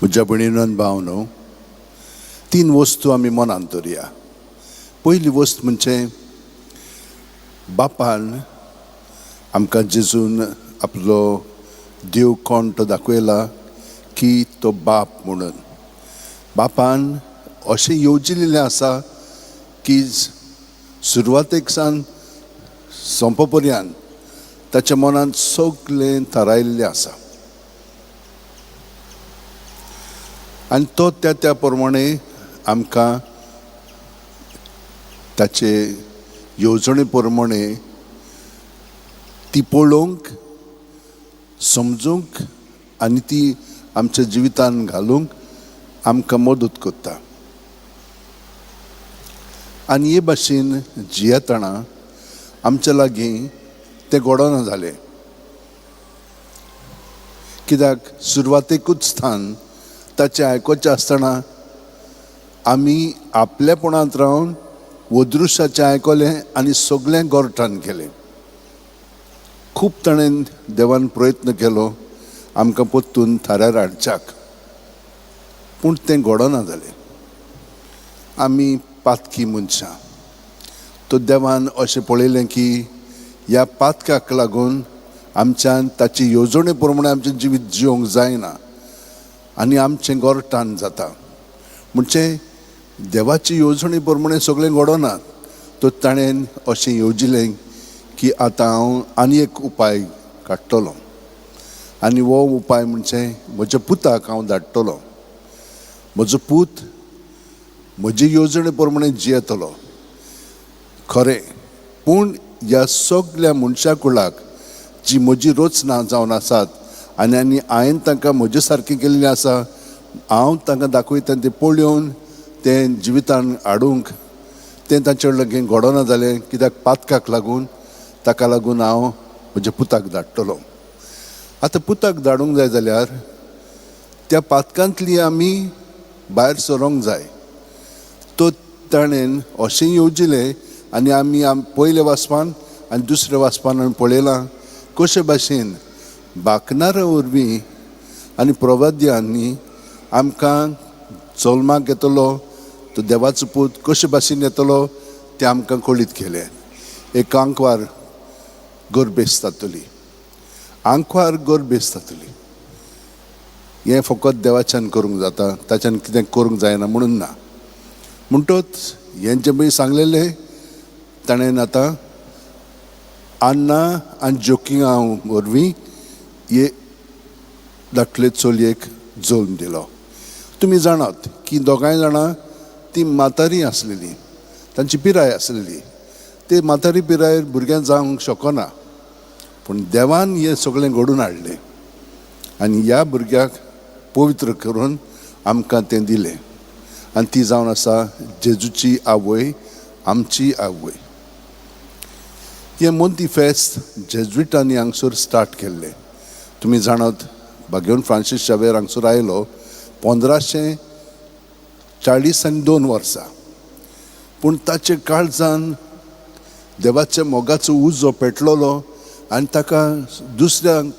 म्हज्या भयणीन भावनो, तीन वस्तू आमी मनांत दवरया. पयली वस्त म्हणजे बापान आमकां जेजून आपलो देव कोण तो दाखयला की तो बाप म्हणून. बापान अशें येवजिल्लें आसा की सुरवातेक सावन सोंपा पर्यंत ताच्या मनांत सगळें थारायल्लें आसा आनी तो त्या त्या प्रमाणे आमकां ताचे येवजणे प्रमाणे ती पळोवंक, समजूंक आनी ती आमच्या जिवितान घालूंक आमकां मदत करता. आनी हे भाशेन जियेतना आमच्या लागीं तें घडना जालें, कित्याक सुरवातेकूच स्थान ताचें आयकुचें आसतना आमी आपलेपणांत रावन वदृश्याचें आयकलें आनी सगळें गोरठान केलें. खूब ताणें देवान प्रयत्न केलो आमकां परतून थाऱ्यार हाडच्याक, पूण तें घडना जालें. आमी पातकी मनशां, तो देवान अशें पळयलें की ह्या पातकाक लागून आमच्यान ताची येवजणे प्रमाणे आमचें जिवीत जिवंक जायना आनी आमचें गोरठान जाता. म्हणजे देवाची येवजणे प्रमाणे सगळें घडना, तो ताणें अशें येवजिलें की आतां हांव आनी एक उपाय काडटलो आनी हो उपाय म्हणजे म्हज्या पुताक हांव धाडटलो. म्हजो पूत म्हजे येवजणे प्रमाणे जियेतलो खरें, पूण ह्या सगल्या मनशा कुळाक जी म्हजी रचना जावन आसात आनी आनी हांवें तांकां म्हजे सारकें केल्लें आसा, हांव तांकां दाखयता तें पळोवन तें जिवितान हाडूंक तें तांचे लागीं घडना जालें, कित्याक पातकाक लागून. ताका लागून हांव म्हज्या पुताक धाडटलो. आतां पुताक धाडूंक जाय जाल्यार त्या पातकांतली आमी भायर सरोंक जाय. तो ताणें अशें येवजिलें आनी आमी पयल्या वाचपान आनी दुसऱ्या वाचपान आमी पळयलां कशे भाशेन बाकणारा वरवीं आनी प्रवाद्यांनी आमकां जल्माक येतलो तो देवाचो पूत कशे भाशेन येतलो तें आमकां कळीत केलें. एक आंकवार गर्भेस्त जातली, आंकवार गर्भेस्त जातली. हें फकत देवाच्यान करूंक जाता, ताच्यान कितें करूंक जायना म्हणून ना. म्हणटच हें जें पळय सांगलेलें ताणें आतां अन्ना आनी जोकिंगा वरवीं हे धाकले चलयेक जल्म दिलो. तुमी जाणात की दोगांय जाणां ती म्हातारी आसलेली, तांची पिराय आसलेली. ते म्हातारी पिरायेर भुरग्यां जावंक शकना, पूण देवान हें सगळें घडून हाडलें आनी ह्या भुरग्याक पवित्र करून आमकां तें दिलें. आनी ती जावन आसा जेजूची आवय, आमची आवय. हें मोंती फेस्त जेज्विटांनी हांगसर स्टार्ट केल्लें. तुमी जाणात भाग्यवन फ्रांसीस शावेर हांगसर आयलो 1542 वर्सां, पूण ताचे काळजान देवाच्या मोगाचो उजो पेटलेलो आनी ताका दुसऱ्यांक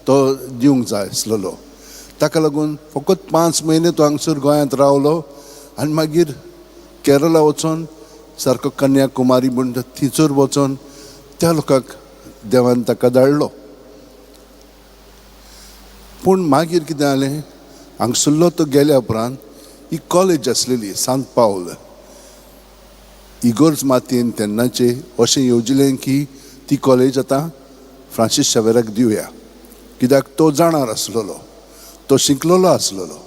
तो दिवंक जाय आसलेलो. ताका लागून फकत 5 म्हयने तो हांगसर गोंयांत रावलो आनी मागीर केरला वचोन सारको कन्याकुमारी म्हूण थंयसर वचोन त्या लोकांक देवान ताका धाडलो. पूण मागीर कितें जालें, हांगसरलो तो गेल्या उपरांत ही कॉलेज आसलेली सांत पावल इगोर्ज मातयेन तेन्नाचे अशें येवजिलें की ती कॉलेज आतां फ्रांसीस शावेराक दिवया, कित्याक तो जाणार आसलेलो, तो शिकलेलो आसलेलो,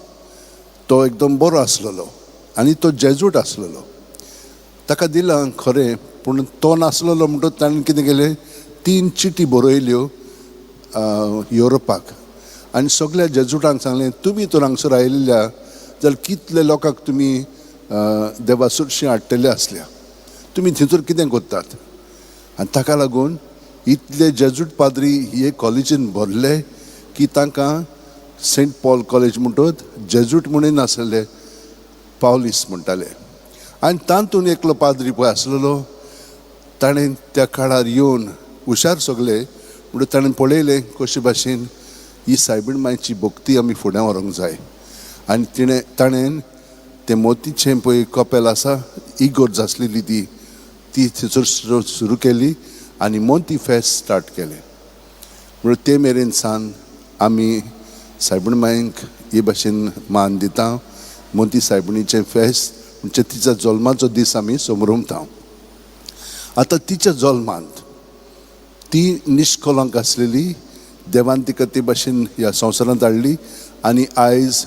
तो एकदम बरो आसलेलो आनी तो जेजूट आसलेलो. ताका दिलां खरें, पूण तो नासलेलो म्हणटकच ताणें कितें केलें, 3 चिटी बरयल्यो युरोपाक आनी सगल्या जेजुटांक सांगलें, तुमी तर हांगसर आयिल्ल्या जाल्यार कितले लोकांक तुमी देवा सुरशी हाडटले आसल्या, तुमी थंयसर कितें करतात. आनी ताका लागून इतले जेजूट पाद्री हे कॉलेजीन भरले की तांकां सेंट पॉल कॉलेज म्हणटत जेजूट म्हणून नासलेले, पावलीस म्हणटाले. आनी तातूंत एकलो पाद्री पळय आसलेलो, ताणें त्या काळार येवन हुशार सगले म्हणून ताणें पळयलें कशे भाशेन ही सायबीण मायची भक्ती आमी फुडें व्हरूंक जाय. आनी तिणें ताणें तें मोतीचें पळय कपेल आसा, इगोर्ज आसलेली ती ती थंयसर सुरू केली आनी मोती फेस्त स्टार्ट केलें. म्हणून ते मेरेन सान आमी सायबीण मायक हे भाशेन मान दिता. मोती सायबिणीचें फेस्त म्हणजे तिच्या जल्माचो दीस आमी समरमता. आतां तिच्या जल्मांत ती निश्कलंक आसलेली, देवान तिका ते भाशेन ह्या संवसारांत हाडली. आनी आयज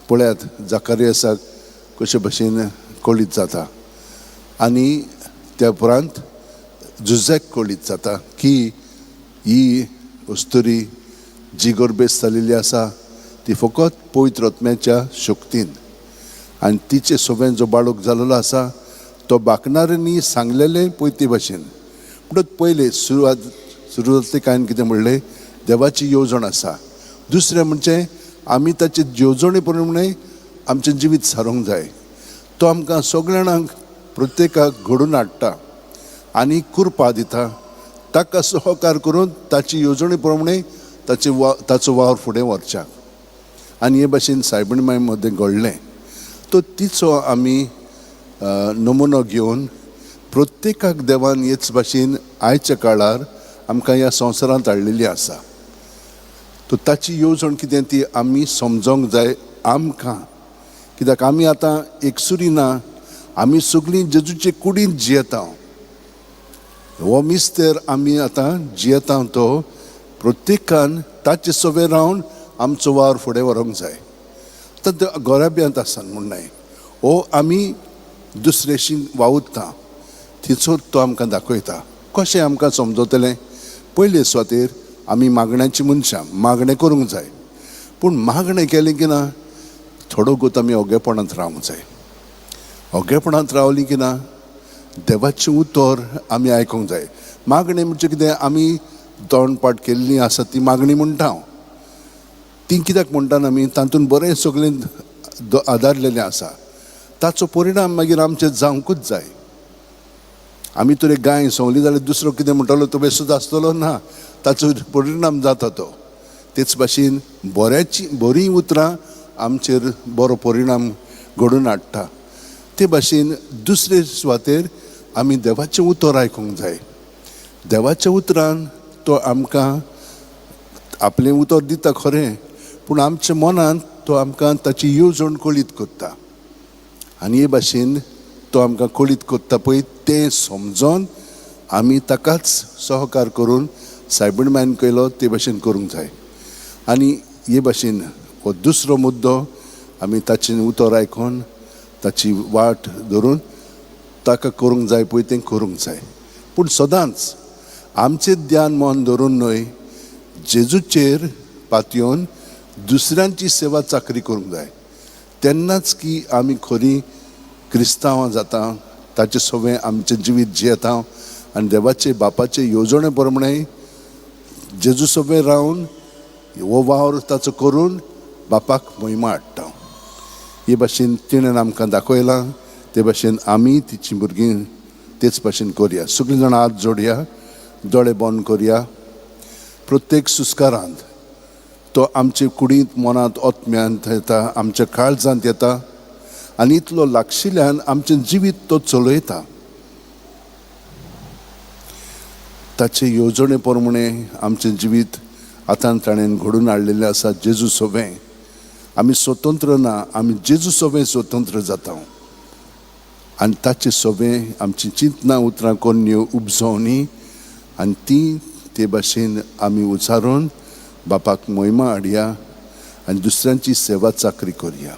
पळयात जाकारियासाक कशे भाशेन कळीत जाता आनी त्या उपरांत जुझॅक कळीत जाता की ही अस्तुरी जी गर्भेस्त जालेली आसा ती फकत पवित्र आत्म्याच्या शक्तीन, आनी तिचे सोबेन जो बाळक जालेलो आसा तो बाकणाऱ्यांनी सांगलेले पयते भाशेन. म्हणटच पयले सुरवात कांय कितें म्हणलें, देवाची येवजण आसा. दुसरें म्हणजे आमी ताचे येवजणे प्रमाणे आमचें जिवीत सारूंक जाय. तो आमकां सगळ्या जाणांक प्रत्येकाक घडून हाडटा आनी कृपा दिता. ताका सहकार करून ताची येवजणे प्रमाणे ताचे ताचो वावर फुडें व्हरच्याक. आनी हे भाशेन सायबीण माय मदें घडलें. तो तिचो आमी नमुनो घेवन प्रत्येकाक देवान हेच भाशेन आयच्या काळार आमकां ह्या संवसारांत हाडलेली आसा. तो ताची येवजण कितें ती आमी समजोंक जाय आमकां, कित्याक आमी आतां एकसुरी ना, आमी सगळीं जेजूचे कुडींत जियेता. हो मिस्तेर आमी आतां जियेता तो प्रत्येकान ताचे सवे रावन आमचो वावर फुडें व्हरूंक जाय. आतां ते गोराब्यांत आसा म्हूण न्हय, हो आमी दुसरेशी वावुरता थंयसर तो आमकां दाखयता. कशें आमकां समजतलें? पयले सुवातेर आमी मागण्याची मनशां, मागणें करूंक जाय. पूण मागणें केलें की ना थोडो गोत आमी ओगेपणांत रावंक जाय. ओगेपणांत रावलीं की ना देवाचें उतर आमी आयकूंक जाय. मागणें म्हणजे कितें, आमी तोंडपाठ केल्लीं आसा ती मागणी म्हणटा हांव. ती कित्याक म्हणटा आमी, तातूंत बरें सगळें आदारलेलें आसा. ताचो परिणाम मागीर आमचें जावंकूच जाय. आमी तर एक गाय सोंवली जाल्यार दुसरो कितें म्हणटलो, तो बेसूच आसतलो ना, ताचो परिणाम जाता तो. तेच भाशेन बऱ्याची बरीं उतरां आमचेर बरो परिणाम घडोवन हाडटा. ते भाशेन दुसरे सुवातेर आमी देवाचें उतर आयकूंक जाय. देवाच्या उतरान तो आमकां आपलें उतर दिता खरें, पूण आमच्या मनांत तो आमकां ताची येवजण कळीत करता. आनी हे भाशेन तो आमकां कळीत करता पळय तें समजोन आमी ताकाच सहकार करून सायबीण मायन केलो ते भाशेन करूंक जाय. आनी हे भाशेन हो दुसरो मुद्दो आमी ताचें उतर आयकून ताची वाट धरून ताका करूंक जाय पळय तें करूंक जाय. पूण सदांच आमचें ध्यान मन धरून न्हय, जेजूचेर पातयेवन दुसऱ्यांची सेवा चाकरी करूंक जाय. तेन्नाच की आमी खरी क्रिस्तांवां जाता, ताचें सगळें आमचें जिवीत जियेता आनी देवाचे बापाचे येवजणे प्रमाणे जेजू सगळें रावन हो वावर ताचो करून बापाक महिमा हाडटा. हे भाशेन तिणें आमकां दाखयलां, ते भाशेन आमी तिचीं भुरगीं तेच भाशेन करया. सगळीं जाणां हात जोडया, दोळे बंद करया. प्रत्येक सुस्कारांत तो आमचे कुडींत, मनांत, आत्म्यांत येता, आमच्या काळजांत येता आनी इतलो लागशिल्ल्यान आमचें जिवीत तो चलयता. ताचे येवजणे प्रमाणे आमचें जिवीत आतां ताणें घडून हाडलेलें आसा. जेजू सोबें आमी स्वतंत्र ना, आमी जेजू सोबें स्वतंत्र जाता आनी ताचे सोबें आमची चिंतनां उतरां कोन्न्यो उपजोवनी आनी ती ते भाशेन आमी उचारून बापाक महिमा हाडया आनी दुसऱ्यांची सेवा चाकरी करया.